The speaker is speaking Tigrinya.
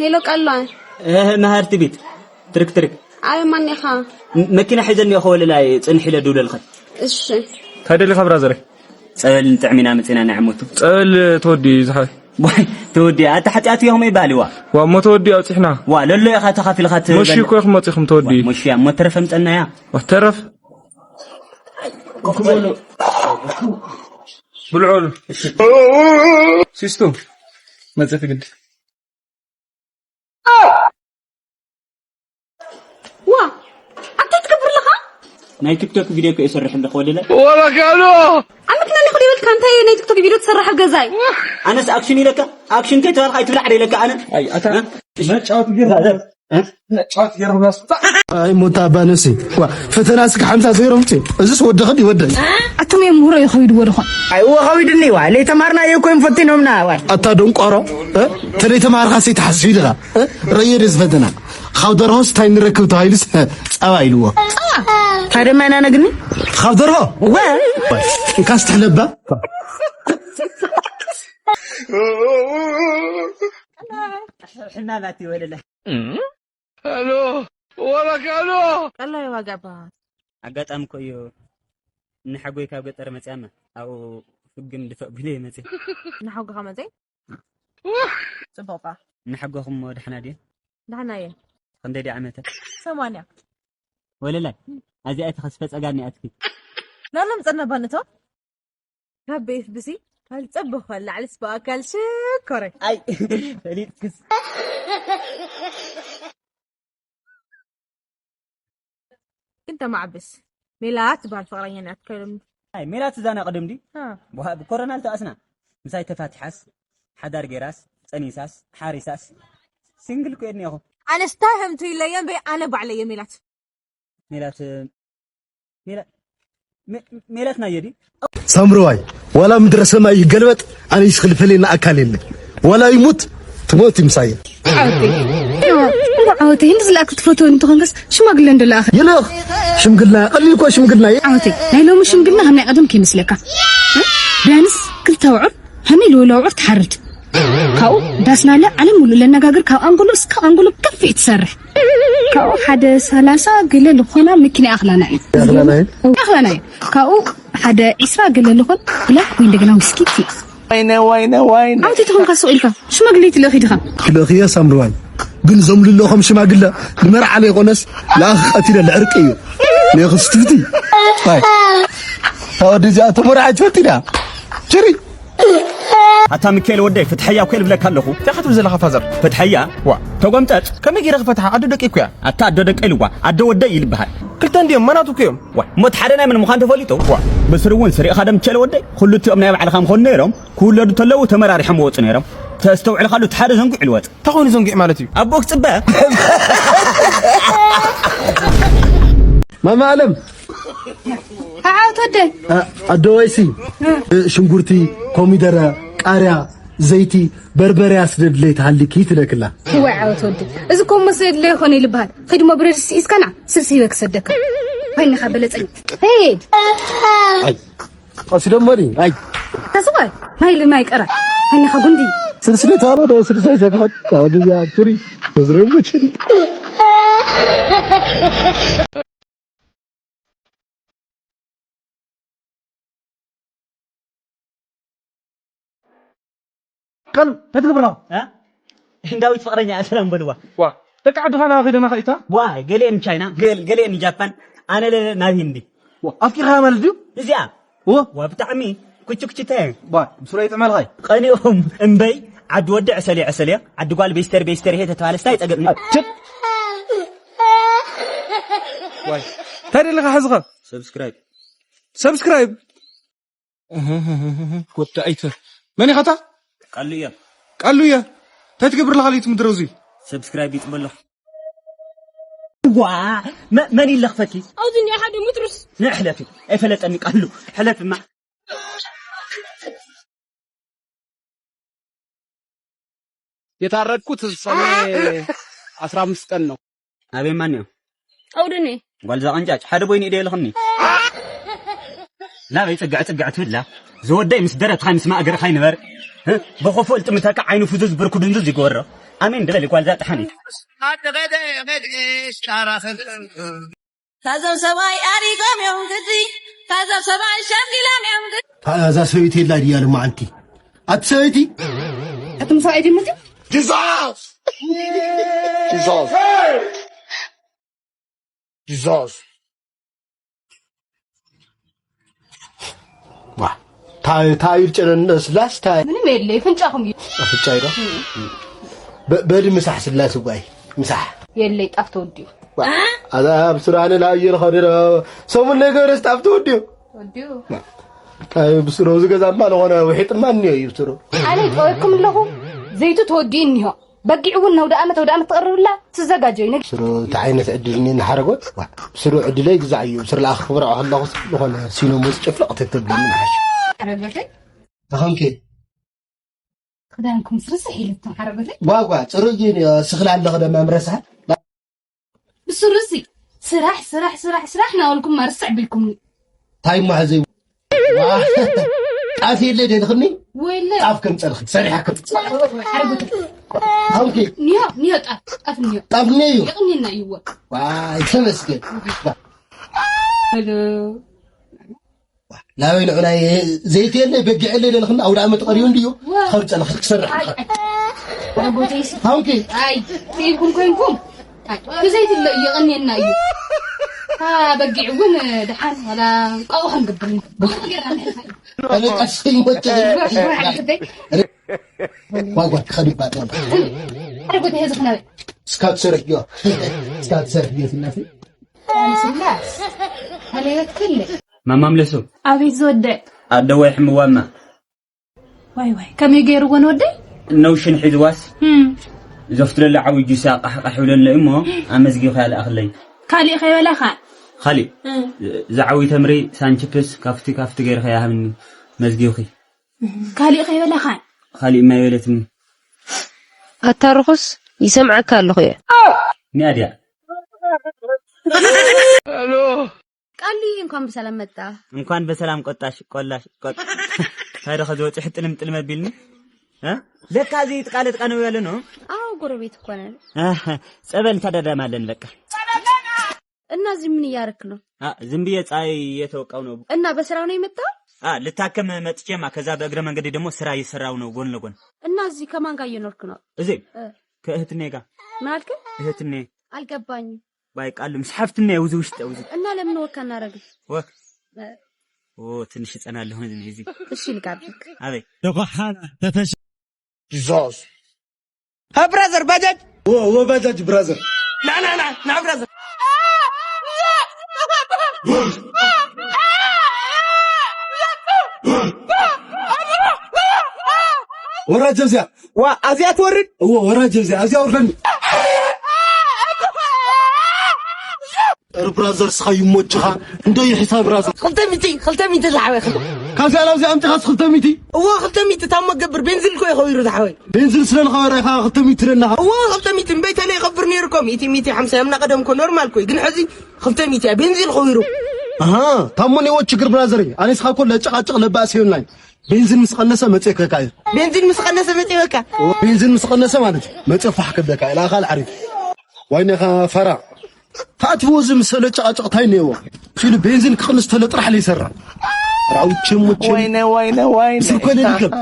ሄሎ ቃልዋ። እህ፣ መሃርቲ ቤት። ትርክ ትርክ። ኣበይ ማን ኢኻ? ም-፣ መኪና ሒዘ እኒኦ፣ ከወለላይ ጽንሕ ኢለ ድውለልኸ። እሺ። እንታይ ደሊኻ ብራዘረይ? ጸበል ንጥዕም ኢና መጺና ናይ ዓመቱ። ጸበል ተወዲ ዝሓ- ዋይ፣ ተወዲ፣ ኣታ ሓጢኣት እዮም ይበሃል፣ ዋ። ዋ፣ እሞ ተወዲ ኣውጺሕና። ዋ፣ ለሎ ኢኻ ተኻፊልካ ትበል-፣ መሺ እኮ ኢኹም መጺኹም ተወዲ። ዋ፣ መሺ እያ፣ እሞ ተረፈ ምጸናያ። ዋ፣ ተረፍ። ብልዑ። ሲስቱ፣ መጺኺ ግዲ። ዋ፣ ኣንታይ ትገብር ኣለኻ? ናይ ቲክቶክ ቪድዮ እኮ እየ እሰርሕ ኣለኹ ወለለ። ወላ ካሎ! ኣብ መኪና እኒኹ ይብልካ፣ እንታይ ናይ ቲክቶክ ቪድዮ ትሰርሕ ኣብ ገዛይ? ኣነስ ኣክሽን ኢለካ፣ ኣክሽን ከይተባልካ ኣይትብላዕ ዶ ኢለካ ኣነ? ኣይ፣ ኣታ እ? መጫወት ገይርካ፣ እ? መጫወት ገይርካ ብላስ። ኣይ፣ ሞታ ኣባ ነፍሲ። ዋ፣ ፈተና እስከ ሓምሳ ዜሮ ምጽእ። እዚስ ወዲ ኸዲ ወደይ። ኣቱም እዮም ምሁሮ ይኸይድዎ ድኾን? ኣይ፣ እወ ኸይድኒ ዋ፣ ለይተማርና እየ እኮ እዮም ፈቲኖምና ዋ። ኣታ ደንቋሮ፣ እ? ተለይተማርካ ሰይተሓስቢ ድኻ? እ? ረየ ደስ ፈተና። ካብ ደርሆስ እንታይ ንረክብ ተባሂሉስ ጸባ ኢልዎ። ጸባ? እንታይ ደማ ኢና ነግኒ? ካብ ደርሆ? እወ። እንካስ ትሕለባ። ሕና ናቲ ወለለ። ሄሎ፣ ወረክ ሄሎ። ቀላይ ዋጋ በሃ። ኣጋጣሚ እኮ እዩ። ንሓጎይ ካብ ገጠር መጽያማ፣ ኣብኡ ፍግም ድፈእ ቢለ ይመጽእ። ንሓጎኻ መጽእ? ጽቡቕ ባ። ንሓጎኹም እሞ ደሕና ድየ? ደሕና እየ። ክንደይ ድየ ዓመተ? ሰማንያ። ወለላይ፣ ኣዚኣ ተኸስፈ ጸጋኒ ኣትኪ። ናሎም ጸና ባንቶ? ካብ ቤት ብሲ ኣልጸበ ኳል ላዕልስ ብኣካል ሽኮረ። ኣይ፣ ፈሊጥክስ። ግን ተማዕብስ። ሜላት ትበሃል ፍቕረኛ ናት ከልም። ኣይ፣ ሜላት እዛና ቅድም ድዩ? ሃ። ብሃ-፣ ብኮሮና ልተኣስና። ምሳይ ተፋቲሓስ፣ ሓዳር ጌራስ፣ ጸኒሳስ፣ ሓሪሳስ። ሲንግል እኮ እየ እኒአኹ። ኣነስ ታይ ህምቱ ይለየን በይ ኣነ ባዕለየ ሜላት። ሜላት፣ ሜላ-፣ ሜ-፣ ሜላት ናየ ድዩ? ሳምረዋይ፣ ዋላ ምድረ ሰማይ ይገልበጥ፣ ኣነ ይስኽል ፈለና ኣካል የለ። ዋላ ይሙት፣ ትሞት ይምሳየ። ዓወተይ። እሞ ዓወተይ፣ እንዲ ዝለኣክ ትፈትዎ እንተኾንከስ ሽማግለ እንዶ ለኣኸ። ይልኽ፣ ሽምግልና፣ ቀሊል እኮ ሽምግልና። ዓወተይ፣ ናይ ሎሚ ሽምግልና ከም ናይ ቀደም ከይመስለካ። እ? ቢያንስ ክልተ ኣውዕር፣ ሃመይ ልወለ ኣውዕር ትሓርድ። ካብኡ ዳስናለ ዓለም ሙሉእ ለነጋግር፣ ካብ ኣንጎሎ እስካብ ኣንጎሎ ከፊሕ ትሰርሕ። ካብኡ ሓደ ሰላሳ ገለ ልኾና መኪና ኣኽላና እዩ። ኣኽላና እዩ? ኣኽላና እዩ። ካብኡ ሓደ ዒስራ ገለ ልኾን ብላክ ወይ እንደገና ዊስኪ ትልእኽ። ዋይነ፣ ዋይነ፣ ዋይነ። ዓውቲ ትኾንካ ሱቕ ኢልካ ሽማግሌ ትልእኽ ኢድኻ። ክልእኽዮ ሳምርዋይ። ግን ዞም ልለኸም ሽማግለ ንመርዓ ለይኮነስ ለኣኽ ቀቲለ ልዕርቂ እዩ። ለይኽስትፍቲ። ኣይ። ታወዲ እዚኣ ተመርዓት ፈቲዳ። ችሪ። ኣታ ሚካኤል ወደይ፣ ፍትሐያ እኮ ልብለካ ኣለኹ። እንታይ ክትብል ዘለኻ ፋዘር? ፍትሐያ? ዋ። ተጎምጠጥ። ከመይ ገይረ ክፈትሓ? ኣዶ ደቂ እኮ እያ። ኣታ ኣዶ ደቂ ኢልዋ፣ ኣዶ ወደይ ይልበሃል። ክልተ እንድዮም፣ መናቱ እኮ እዮም። ዋ፣ እሞ እቲ ሓደ ናይ መን ምዃን ተፈሊጡ? ዋ። ብስሩ እውን ስሪእኻ ዶ ሚካኤል ወደይ? ክልቲኦም ናይ ባዕልኻ ምኾኑ ነይሮም፣ ክውለዱ ተለዉ ተመራሪሖም ወፁ ነይሮም። ተስተውዕልካሉ እቲ ሓደ ዘንጉዕ ኢሉ ወፀ። እንታይ ኮይኑ ዘንጉዕ ማለት እዩ? ኣቦ ክፅበ። ማማ ኣለም። ዓዓው ተወደ። ኣ-፣ ኣደዋይሲ፣ እ። እ፣ ሽንጉርቲ፣ ኮሚደረ፣ ቃርያ፣ ዘይቲ፣ በርበረ ኣስደድለይ ተሃሊኪ ትለክላ። እዋይ ዓወት ወዲ። እዚ እኮ መስለ ድለ ይኾነ ይልበሃል። ኸይድሞ ብረድስቲ ኢስካና ስልሲ ይበክ ሰደካ። ኮይንኻ በለጸኝ። ሄድ። ኣይ፣ ቀሲ ደሞ ዲ? ኣይ። ተስፋ፣ ማይ ልማይ ቀራ። ኮይንኻ ጉንዲ። ስልሲ ዶ ታሮ ዶ ስልሲ ይሰክፈት። ታወዲ ያ ቱሪ። ተዝረቡ ችል። ቀን ተትገብራ። እ? ህንዳዊት ፍቕረኛ እያ፣ ሰላም በልዋ። ዋ፣ ደቂ ዓድኻ ናበይ ከይደና ኸኢታ? ዋ፣ ገሊአን ቻይና፣ ገል-፣ ገሊአን ጃፓን፣ ኣነ ለ-፣ ናብ ህንዲ። ዋ፣ ኣፍቂርካ ማለት ድዩ? እዚኣ? ዋ። ዋ፣ ብጣዕሚ ኩችኩችተ። ዋ፣ ብስሩ ኣይጥዕመልኻይ። ቀኒኦም እምበይ፣ ዓዲ ወዲ ዕሰል እየ፣ ዕሰል እየ፣ ዓዲ ጓል ቤስተር፣ ቤስተር እየ ተተባለስታ ኣይጸገብኒ። ችት። ዋይ፣ እንታይ ደለኻ ሕዝኻ? ሰብስክራይብ። ሰብስክራይብ? እህ፣ ወዲ ኣይተ። መን ኢኻ እታ? ቃሉ እየ። ቃሉ እየ። እንታይ ትገብር ኣለኻ ለይቲ ምድረ እዙይ? ሰብስክራይብ ይጽበ ኣለኹ። ዋ፣ መ-፣ መን ይለኽፈኪ? ኣብዚ እኒኦ ሓደ ሙጥሩስ። ንሕለፊ። ኣይፈለጠኒ ቃሉ። ሕለፊ እማ። የታረድኩት ሰኔ ኣስራ ኣምስት ቀን ነው። ኣበይ ማን እዩ? ኣውድኒ። ጓል ዛቕንጫጭ፣ ሓደ ቦይኒ ኢደ የልኽኒ። ናበይ ጽግዕ ጽግዕ ትብላ? ዝወደይ ምስ ደረትኻ ምስ ማእገርኻ ይንበር። እ? ብኽፉእ ልጥምተካ ዓይኑ ፍዙዝ ብርኩ ድንዙዝ ይግበሮ። ኣሜን ድበሊ ጓልዛ ጥሓኒት። ታዞም ሰብኣይ ኣሪጎም እዮም ግዲ ታዞም ሰብኣይ ሸምጊሎም እዮም ግዲ እዛ ሰበይቲ የላ ድያ ልማዓንቲ ኣቲ ሰበይቲ ኣቱም ሰብኣይ ድምቲ Jesus! Jesus! Jesus! ታዩ ጨነነ ስላስ ታይ ምንም የለ ፍንጫኹም እዩ ፍጫ ይዶ በሊ ምሳሕ ስላስ ጓይ ምሳሕ የለ ጣፍ ተወዲኡ ኣብ ስራነ ላየ ልኸደ ሰሙን ነገር ስጣፍ ተወዲኡ ወዲኡ ብስሮ ዝገዛማ ዝኾነ ውሒጥማ እኒዮ እዩ ብስሮ ኣነ ይጠወኩም ኣለኹ ዘይቱ ተወዲኡ እኒሆ በጊዕ እውን ነውደ ዓመት ወደ ዓመት ትቐርብላ ትዘጋጀዩ ነግ ስሩ እንታይ ዓይነት ዕድል እኒ ንሓረጎት ስሩ ዕድለይ ግዛዕ እዩ ስር ለኣኽ ክብርዖ ከለኹ ዝኾነ ሲኖ ሙዝ ጭፍልቕ ትትብለኒ ንሓሽ ሓረጎተይ ኣኸምከ ክዳንኩም ስርስሕ ኢልኩም ሓረጎተይ ጓጓ ፅሩይ እዩ ስኽላ ኣለኸ ደማ ምረስሓ ብስሩሲ ስራሕ ስራሕ ስራሕ ስራሕ ናበልኩም ማርስዕ ቢልኩምኒ ታይ እሞ ሕዚ ጣፍ የለ ደልኽኒ ወይለ ጣፍ ከምፀልኺ ሰሪሓ ከምፅልኺ ሓረጎተይ ኣውኪ ኒዮ ኒዮ ጣፍ ጣፍ ኒዮ ጣፍ ነዩ ይቕኒና ይወ ዋይ ተመስገን ሄሎ ናበይ ንዑ ናይ ዘይቲ የለ በጊዕ የለ ደልኽኒ ኣውደ ዓመት ቀሪቡ እንድዩ ከምፀልኺ ክሰርሕ ሓረጎተይሲ ኣውኪ ኣይ ስኢልኩም ኮይንኩም ብዘይትለ ይቐንየና እዩ በጊዕ እውን ድሓን ዋላ ቃቑ ክንገብር ቀለቃሽ ይመቸ ጓጓ ክኸድባት ሓረጎተይ ዝኽነበ እስካብ ትሰርሕዮ እስካብ ትሰርሕዮ ስላሴ ስላስ ኣነ በትክለ ማማምለሱ ኣቤት ዝወደይ ኣደዋይ ሕምዋማ ዋይ ዋይ ከመይ ገይርዎ ንወደይ ነውሽን ሒዝዋስ ዘፍትለሉ ዓብይ ጁስ ኣቃሕቃሕ ይብለሎ እሞ ኣመዝጊብካ ልኣኽለይ ካሊእ ከይበላኻ ካሊእ ዝዓብይ ተምሪ ሳንችፕስ ካፍቲ ካፍቲ ገይርካ ያሃብኒ መዝጊብኺ ካሊእ ከይበላኻ ካሊእ ማይ በለትኒ ኣታ ርኹስ ይሰምዓካ ኣለኹ እየ ኒያ ድያ ቃሊ እንኳን ብሰላም መጣ። እንኳን በሰላም ቆጣሽ ቆላሽ ቆጥ ታዲያ ከዚ ወፂ ሕጥልም ጥልም ኣቢልኒ እ? ለካ እዚ ጥቃለ ጥቃ ነው ያለ ነው አዎ ጎረቤት እኮ ነን። ጸበል እንተዳዳማለን በቃ እና እዚህ ምን እያረክ ነው? አ ዝም ብዬ ፀሐይ እየተወቃው ነው እና በስራ ነው የመጣው? አ ልታከም መጥቼማ ከዛ በእግረ መንገዴ ደግሞ ስራ እየሰራው ነው ጎን ለጎን እና እዚህ ከማን ጋር እየኖርክ ነው? እዚህ እ። ከእህትኔ ጋር ምን አልክ? እህትኔ አልገባኝም። ባይ ቃሉ ምስ ሓፍትኔ ውዚ ውሽጠ ውዚ እና ለምን ወካ እናረግን? ወክ ኦ ትንሽ እጸናለሁ እዚ እሺ ልጋብዝክ ኣበይ ደቋሓና ተተሽ ጂዞስ ها برازر باجاج هو هو باجاج برازر لا لا لا لا برازر ወራጅ ኣብዚኣ ዋ ኣብዚኣ ትወርድ እዎ ወራጅ ኣብዚኣ ኣብዚኣ ወርደኒ ር ብራዘር ስኻ ይሞችኻ እንዶ ይሕሳብ ብራዘር ክልተ ሚቲ ክልተ ሚቲ ዝሓወይ ካብዚኣ ናብዚኣ ኣምፅኻስ ክልተ ሚቲ እዎ ክልተ ሚቲ ታሞ ገብር ቤንዚል ኮ ይኸው ይሩ ዝሓወይ ቤንዚል ስለ ንኸበረ ኢኻ ክልተ ሚቲ ትብለና እዎ ክልተ ሚቲ እምበይ ተለ ይኸብር ነይሩ ኮ ሚቲ ሚቲ ሓምሳ ያምና ቀደም ኮ ኖርማል ኮይ ግን ሕዚ ክልተ ሚቲ እያ ቤንዚል ኸው ይሩ ኣሃ ታሞ ኔዎ ችግር ብራዘር ኣነ ስኻ ኮ ለጨቃጭቅ ለባእስ የብልናይ ቤንዚን ምስ ቀነሰ መፅእ ከካ እዩ ቤንዚን ምስ ቀነሰ መፅእ በቃ ቤንዚን ምስ ቀነሰ ማለት እዩ መፅእ ፋሕ ከብለካ ኢላ ኣኻል ዓሪፍ ዋይነኻ ፈራ ታትቦ እዚ ምሰለ ጨቃጨቅታይ ነይዎ ሲሉ ቤንዚን ክቕንስ ተለ ጥራሕ ለይሰራ ራውቼ ሞቼ ወይነ ወይነ ወይነ ስልኮ ለሊከም